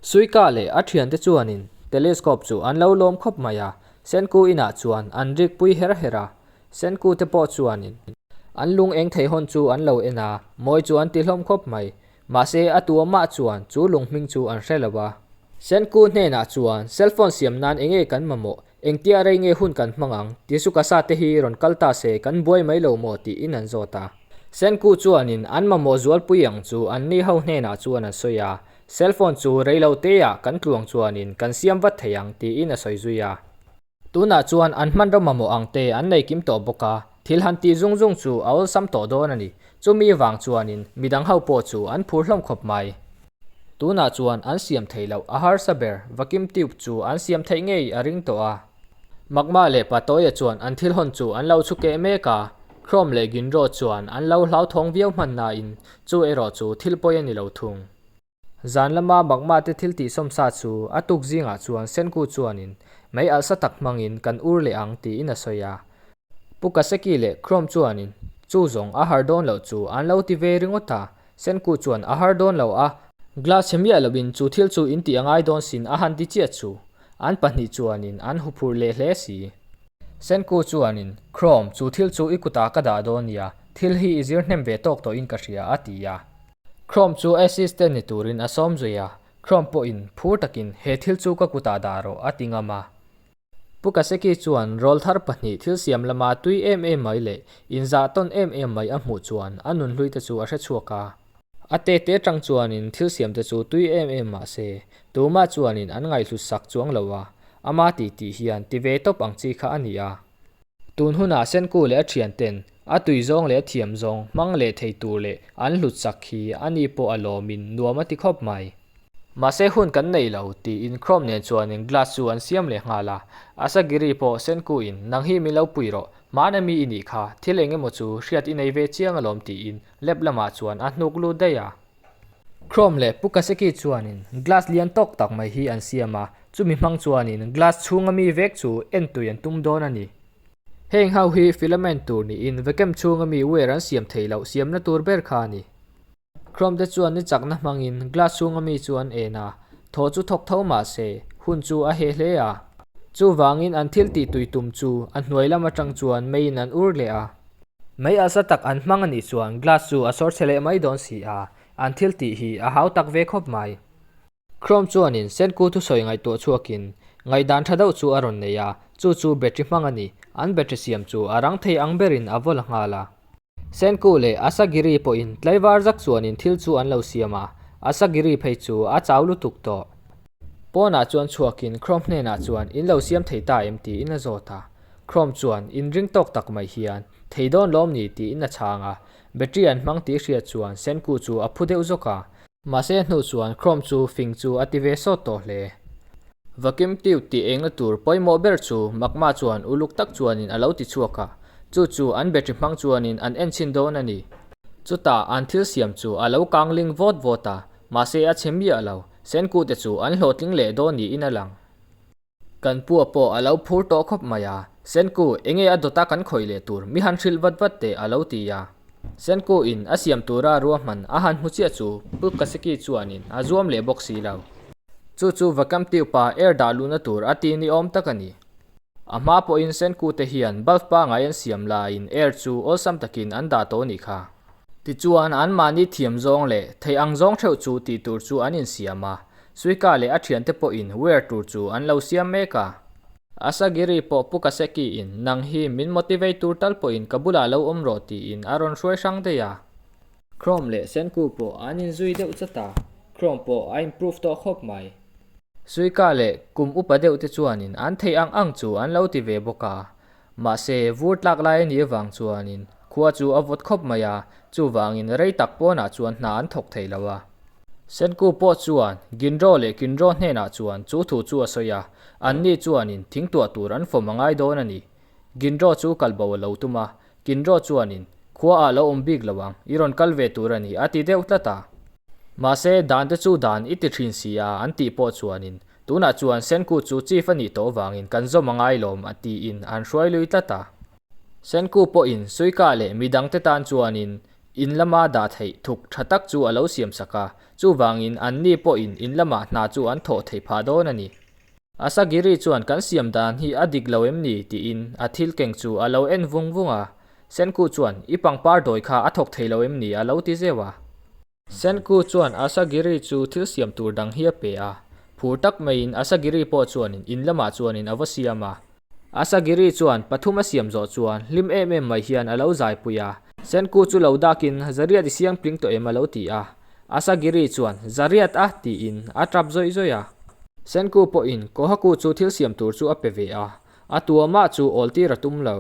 Suika leh a thiante chuanin telescope chu an lo lawm khawp mai a, Senku inah chuan an rik pui her her a. Senku te pawh chuanin an lung eng thei hawn chu an lo en a, mawi chu an ti hlawm khawp mai. Mahse a tu amah chuan chu lung hming chu an hre lo a. Senku hnenah chuan cellphone siam nan enge kan mamawh, engtia rei nge hun kan hmang ang, Tisukasa te hi rawn kal ta se kan buai mai lo maw tiin an zawt a. Senku chuanin an mamawh zualpui ang chu anni ho hnenah chuan an sawi a, Cellphone chu reilo teah kan tluang chuanin kan siam vat thei ang tiin a sawi zui a. Tunah chuan an hmanraw mamawh ang te an nei kim tawh bawk a, thil han tih zung zung chu a awlsam tawh dawn a ni. Chumi vang chuanin midang ho pawh chu an phur hlawm khawp mai. Tunah chuan an siam theih loh a harsa ber vacuum tube chu an siam theih ngei a ring tawh a. Magma leh Patoia chuan an thil hawn chu an lo chhu keh mek a, Chrome leh Ginro chuan an lo hlauthawng viau hman nain chu erawh chu thil pawi a ni lo thung. Zan lama Magma te thil tih sawmsa chu a tuk zingah chuan Senku chuanin mei alhsa tak hmangin kan ur leh ang tiin a sawi a. Pu Kaseki leh Chrome chuanin chu zawng a har dawn loh chu an lo ti ve ringawt a, Senku chuan a har dawn lo a, glass chhe miah loin chu thil chu in tih a ngai dawn sin a han ti chiah chu an pahnih chuanin an huphurh leh hle si. Senku chuanin Chrome chu thil chu i kutah ka dah dawn nia, thil hi i zir hnem ve tawk tawhin ka hria a ti a. Chrome chu assistant ni turin a sawm zui a, Chrome pawhin phur takin he thil chu ka kutah dah rawh a ti ngam a. Pu Kaseki chuan rawlthar pahnih thil siam lama tui em em mai leh inzah tawn em em mai a hmuh chuan a nunhlui te chu a hre chhuak a. A te te tang chuanin thil siam te chu tui em em mah se, tumah chuanin an ngaihhlut sak chuang lo a, ama tih tih hian ti ve tawp ang chi kha a ni a. Tun hunah Senku leh a thianten a tui zawng leh a thiam zawng hmang leh thei tur leh an hlut sak hi a ni pawh a lawmin nuam a ti khawp mai. Mahse hun kan nei lo tiin Chrome nen chuanin glass chu an siam leh nghal a, Asagiri pawh Senku in nang hi min lo pui rawh, hmana mi i nih kha, thil eng emaw chu hriat i nei ve chiang alawm tiin lab lamah chuan a hnuk lut daih a. Chrome leh Pu Kaseki chuanin glass lian tawk tak mai hi an siam a, chumi hmang chuanin glass chhunga mi vek chu entui an tum dawn a ni. Heng ho hi filament tur niin vacuum chhunga mi wire an siam theih loh siamna tur ber kha a ni. Chrome te chuan ni chakna hmangin glass chhunga mi chu an en a, thaw chu thawk tho mah se, hun chu a heh hle a. Chuvangin an thil tih tui tum chu a hnuai lam atang chuan meiin an ur leh a. Mei alsa tak an hmang a nih chuan glass chu a sawr chhe leh mai dawn si a, an thil tih hi a hau tak ve khawp mai. Chrome chuanin Senku thusawi ngaihtuah chhuakin ngaihdan tha deuh chu a rawn nei a, chu chu battery hmang a ni. An battery siam chu a rang thei ang berin a vaw la nghal a. Senku leh Asagiri pawhin tlaivar zak chuanin thil chu an lo siam a, Asagiri phei chu a chau lutuk tawh. Pawnah chuan chhuakin Chrome hnenah chuan in lo siam thei ta em tiin a zawt a. Chrome chuan inring tawk tak mai hian, Thei dawn lawm ni tiin a chhang a. Battery an hmang tih hriat chuan Senku chu a phu deuh zawk a. Mahse hnu chuan Chrome chu fing chu a ti ve sawt tawh hle. Vacuum tube tih engna tur pawimawh ber chu Magma chuan uluk tak chuanin a lo ti chhuak a, chu chu an battery hmang chuanin an en chhin dawn a ni. Chutah an thil siam chu a lo kang ling vawt vawt a, mahse a chhe miah lo, Senku te chu an hlawhtling leh dawn niin a lang. Kan pua pawh a lo phur tawh khawp mai a, Senku, enge a dawta kan khawih leh tur mi han hrilh vat vat teh a lo ti a. Senku in a siam tura ruahman a han hmu chiah chu Pu Kaseki chuanin a zuam leh bawk si lo. Chu chu vacuum tube pa air dah luhna tur a ti ni awm tak a ni. A hma pawhin Senku te hian bulb pangai an siam laiin air chu awlsam takin an dah tawh nih kha. Tichuan anmahni thiam zawng leh theih ang zawng theuh chu tih tur chu an insiam a, Suika leh a thiante pawhin wear tur chu an lo siam mek a. Asagiri pawh Pu Kaseki in nang hi min motivate tur tal pawhin ka bulah lo awm rawh tiin a rawn hruai hrang daih a. Chrome leh Senku pawh an inzui deuh chat a, Chrome pawh a improve tawh khawp mai. Suika leh kum upa deuh te chuanin an theih ang ang chu an lo ti ve bawk a, mahse vur tlak lai a nih avang chuanin khua chu a vawt khawp mai a, chuvangin rei tak pawnah chuan hna an thawk thei lo a. Senku pawh chuan Ginro leh Kinro hnenah chuan chu thu chu a sawi a, anni chuanin thing tuah tur an fawm a ngai dawn a ni. Ginro chu kal bo a lo tum a, Kinro chuanin, Khua ah lo awm bik lo ang, i rawn kal ve tur a ni, a ti deuh tlat a. Mahse, dan te chu dan i ti thin si a, an tih pawh chuanin, Tunah chuan Senku chu chief a nih tawh vangin kan zawm a ngai lawm, a tiin an hruai lui tlat a. Senku pawhin Suika leh midangte tan chuanin. In lama dah theih thuk tha tak chu a lo siam sak a, chuvangin anni pawhin in lamah hna chu an thawh theih phah dawn a ni. Asagiri chuan kan siam dan hi a dik lo em ni tiin a thil keng chu a lo en vung vung a. Senku chuan, I pangpar dawi kha a thawk thei lo em ni a lo ti zeuh a. Senku chuan Asagiri chu thil siam tur dang hi a pe a, phur tak maiin Asagiri pawh chuanin in lamah chuanin a va siam a. Asagiri chuan pathum a siam zawh chuan hlim em em mai hian a lo zaipui a. Senku chu lo dakin Zariat i siam tling tawh em a lo ti a. Asagiri chuan Zariat a tiin a tap zawih zawih a. Senku pawhin Kohaku chu thil siam tur chu a pe ve a, a tuamah chu awltir a tum lo.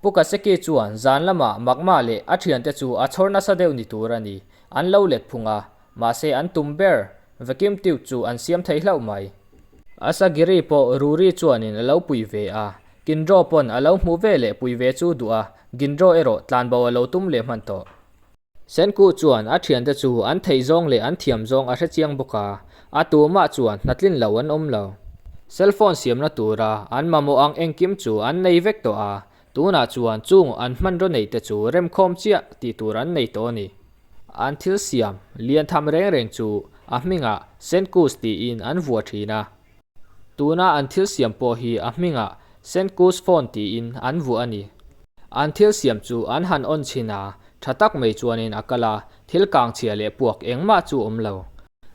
Pu Kaseki chuan zan lamah Magma leh a thiante chu a chhawr nasa deuh ni tur a ni, an lo let phung a, mahse an tum ber vacuum tube chu an siam thei hlauh mai. Asagiri pawh Ruri chuanin a lo pui ve a, Ginro pawn a lo hmuh ve leh pui ve chu duh a, Ginro erawh tlanbo a lo tum leh hman tawh. Senku chuan a thiante chu an theih zawng leh an thiam zawng a hre chiang bawk a, a tumah chuan hnatlin lo an awm lo. Cellphone siamna tura an mamawh ang engkim chu an nei vek tawh a, tunah chuan chung an hmanraw neite chu remkhawm chiah tih tur an nei tawh a ni. An thil siam lian tham reng reng chu a hmingah Senkus tiin an vuah thin a. Tuna an thil siam pawh hi a hmingah Senkus Phone tiin an vuah a ni. An thil siam chu an han on chhin a, tha tak mai chuanin a kal a, thil kang chhia leh puak engmah chu awm lo.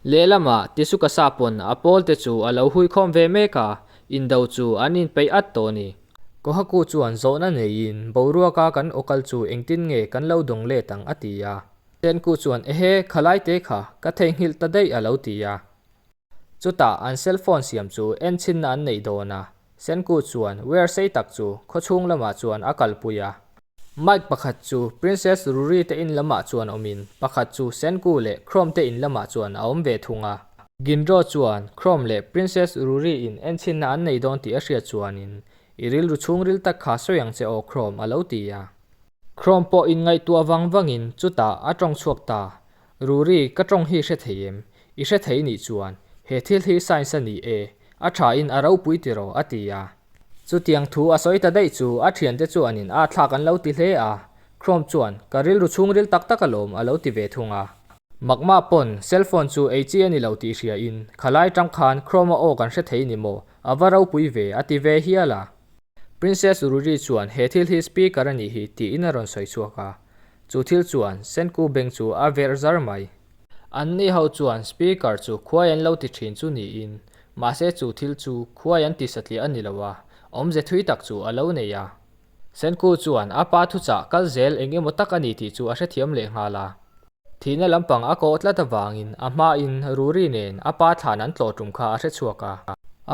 Lehlamah Tisukasa pawn a pawl te chu a lo hui khawm ve mek a, indo chu an inpeih at tawh a ni. Kohaku chuan zawhna neiin boruaka kan awkal chu engtin nge kan lo dawng let ang a ti a. Senku chuan ehe, khalai te kha ka theihnghilh ta daih a lo ti a. Chutah an cell phone siam chu enchinna an neih dawn a, Senku chuan wire sei tak chu khawchhung lamah chuan a kalpui a. Mic pakhat chu Princess Ruri te in lamah chuan awmin pakhat chu Senku leh Chrome te in lamah chuan a awm ve thung a. Ginro chuan Chrome leh Princess Ruri in enchinna an nei dawn tih a hriat chuanin I rilru chhungril tak kha sawi ang che aw Chrome a lo ti a. Chrome pawh inngaihtuah vang vangin chutah a tawng chhuak ta. Ruri, ka tawng hi hre thei em? I hre thei nih chuan, he thil hi science a ni e, a tha in a ropui tiraw a ti a. Chutiang thu a sawi ta daih chu a thiante chuanin a thlak an lo ti hle a, Chrome chuan, ka rilru chhungril tak tak alawm a lo ti ve thung a. Magma pawn cell phone chu ei chi a ni lo tih hria in, khalai tang khan Chrome a aw kan hre thei ni maw, a va ropui ve a ti ve hial a. Princess Ruri chuan he thil hi speaker a nih hi tiin a rawn sawi chhuak a, chu thil chuan Senku beng chu a verh zar mai. Anni ho chuan speaker chu khuai an lo ti thin chu niin, mahse chu thil chu khuai an ti satliah a ni lo a, awmze thui tak chu a lo nei a. Senku chuan a pa thuchah kal zel eng emaw tak a ni tih chu a hrethiam leh nghal a. Thihna lampang a kawh tlat avangin a hmain Ruri nen a pa thlan an tlawh tum kha a hre chhuak a.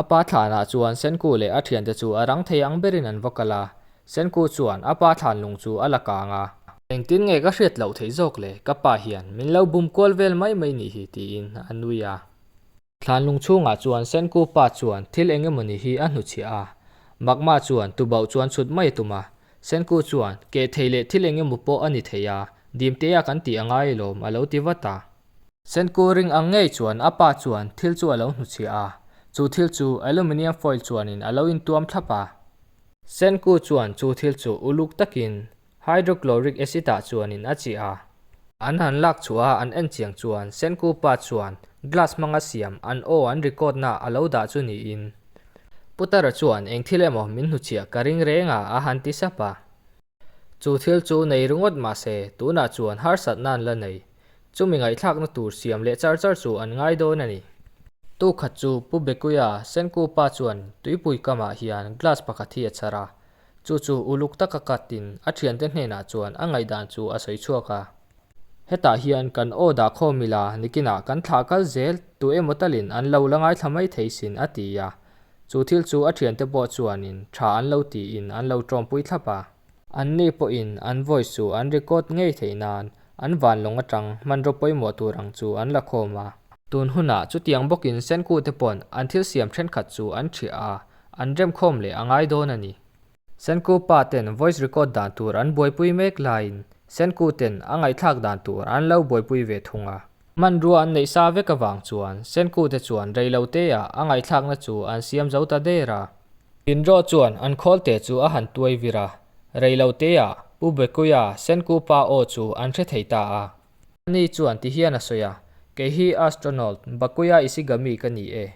A pa thlanah chuan Senku leh a thiante chu a rang thei ang berin an va kal a. Senku chuan a pa thlan lung chu a la kang a. Engtin nge ka hriat loh theih zawk le, ka pa hian min lo bum kual vel mai mai nih hi tiin a nui a. Thlanlung chhungah chuan Senku pa chuan thil eng emawni hi a hnuchhiah a, Magma chuan tubauh chuan chhut mai a tum a. Senku chuan, Keh thei leh thil eng emaw pawh a ni thei a, dimtea kan tih a ngai alawm a lo ti vat a. Senku ring ang ngei chuan a pa chuan thil chu a lo hnuchhiah a, chu thil chu aluminium foil chuanin a lo intuam thlap a. Senku chuan chu thil chu uluk takin Hydrochloric acid ah chuanin a chiah a. An han lak chhuah a an en chiang chuan Senku pa chuan glass hmanga siam an aw an record na a lo dah chu niin Putara chuan eng thil emaw min hnuchhiah ka ring reng a a han ti sap a. Chu thil chu nei ringawt mahse tunah chuan harsatna an la nei. Chumi ngaihthlakna tur siam leh char char chu an ngai dawn a ni. Tukhat chu Pu Bekuia Senku pa chuan tuipui kamah hian glass pakhat hi a chhar a. Chu chu uluk taka katin a thiante hnenah chuan a ngaihdan chu a sawi chhuak a. Hetah hian kan aw dah khawm ila nikinah kan thlah kal zel tu emaw talin an lo la ngaithla mai thei sin a ti a. Chu thil chu a thiante pawh chuanin tha an lo tiin an lo tawmpui thlap a. Anni pawhin an voice chu an record ngei theih nan an vanlawng atang hmanraw pawimawh tur ang chu an la khawm a. Tun hunah chutiang bawkin Senkute pawn an thil siam thenkhat chu an thiah a, An remkhawm leh a ngai dawn a ni. Senku pa ten voice record dan tur an buaipui mek laiin Senku ten a ngaihthlak dan tur an lo buaipui ve thung a. Hmanrua an neih sa vek avang chuan Senku te chuan reilo te ah a ngaihthlakna chu an siam zo ta der a. Inro chuan an khawl te chu a han tuai vir a, reilo te ah. Pu Bekuia Senku pa aw chu an hre thei ta a. Ani chuan ti hian a sawi a, Kei hi astronaut Bakuya Ishigami ka ni e.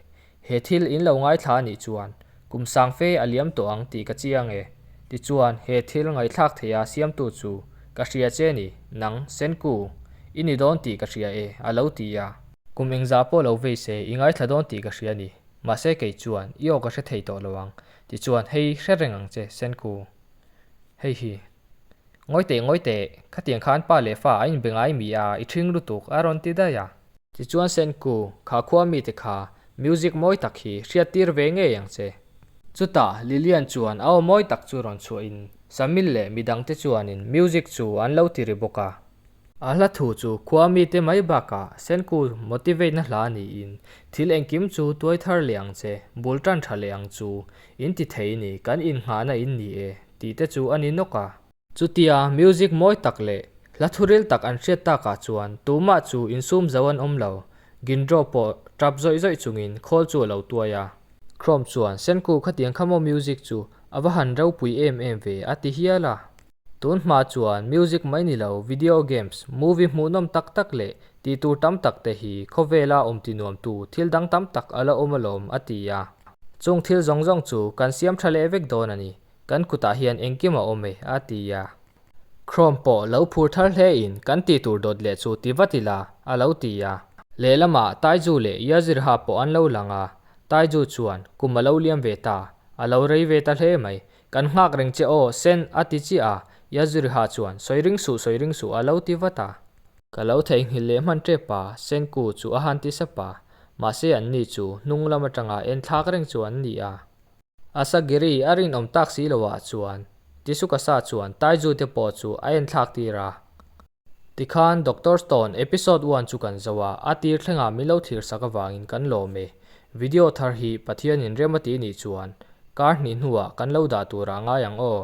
He thil in lo ngaithla a nih chuan kum sang fe a liam tawh ang tih ka chiang e. Tichuan he thil ngaihthlak theia siamtu chu ka hria che ni, nang, Senku, i ni dawn tih ka hria e, a lo ti a. Kum engzah pawh lo vei se i ngaithla dawn tih ka hria ni. Mahse kei chuan i aw ka hre thei tawh lo ang. Tichuan hei hre reng ang che, Senku. Hei hi. Ngawi teh, ngawi teh, khatiang khan pa leh fa a inbe ngai mi a, i ṭhing lutuk, a rawn ti daih a. Tichuan Senku, kha khua mite kha music mawi tak hi hriat tir ve ngei ang che. Chutah Lilian chuan a aw mawi tak chu rawn chhuahin Samil leh midangte chuanin music chu an lo ti ri bawk a. A hla thu chu khua mite mai bakah Senku motivate na hla niin thil engkim chu tuai thar leh ang che, bul tan tha leh ang chu, in ti thei ni, kan innghahna in ni e, tih te chu a ni nawk a. Chutia music mawi tak leh hla thuril tak an hriat takah chuan tumah chu insum zo an awm lo, Gindro pawh tap zawih zawih chungin khawl chu a lo tuai a. Chrome chuan Senku khatiang kha maw music chu a va han ropui em em ve a ti hial a. Tun hma chuan music mai ni lo video games, movie hmuhnawm tak tak leh tih tur tam tak te hi khawvela awm ti nuamtu thil dang tam tak a la awm alawm a ti a. Chung thil zawng zawng chu kan siam tha leh vek dawn a ni, kan kutah hian engkim a awm e a ti a. Chrome pawh lo phur thar hle in kan tih tur dawt leh chu ti vat ila a lo ti a. Lehlamah Taiju leh Yazirha pawh an lo lang a, Taiju chuan kum a lo liam ve ta, a lo rei ve ta hle mai, Kan nghak reng che aw, Sen a ti chiah a, Yazuriha chuan, Sawi ring suh, sawi ring suh a lo ti vat a. Ka lo theihnghilh leh hman tep a, Senku chu a han ti sap a, mahse an ni chu hnung lam atanga en thlak reng chu an ni a. Asagiri a rinawm tak si lo ah chuan Tisukasa chuan Taiju te pawh chu a en thlak tir a. Tikhan Doctor Stone episode one chu kan zo a, a tir thlengah min lo thlir sak avangin kan lawm e. Video thar hi Pathianin rem a tih nih chuan kar hnih hnuah kan lo dah turah ngai ang aw.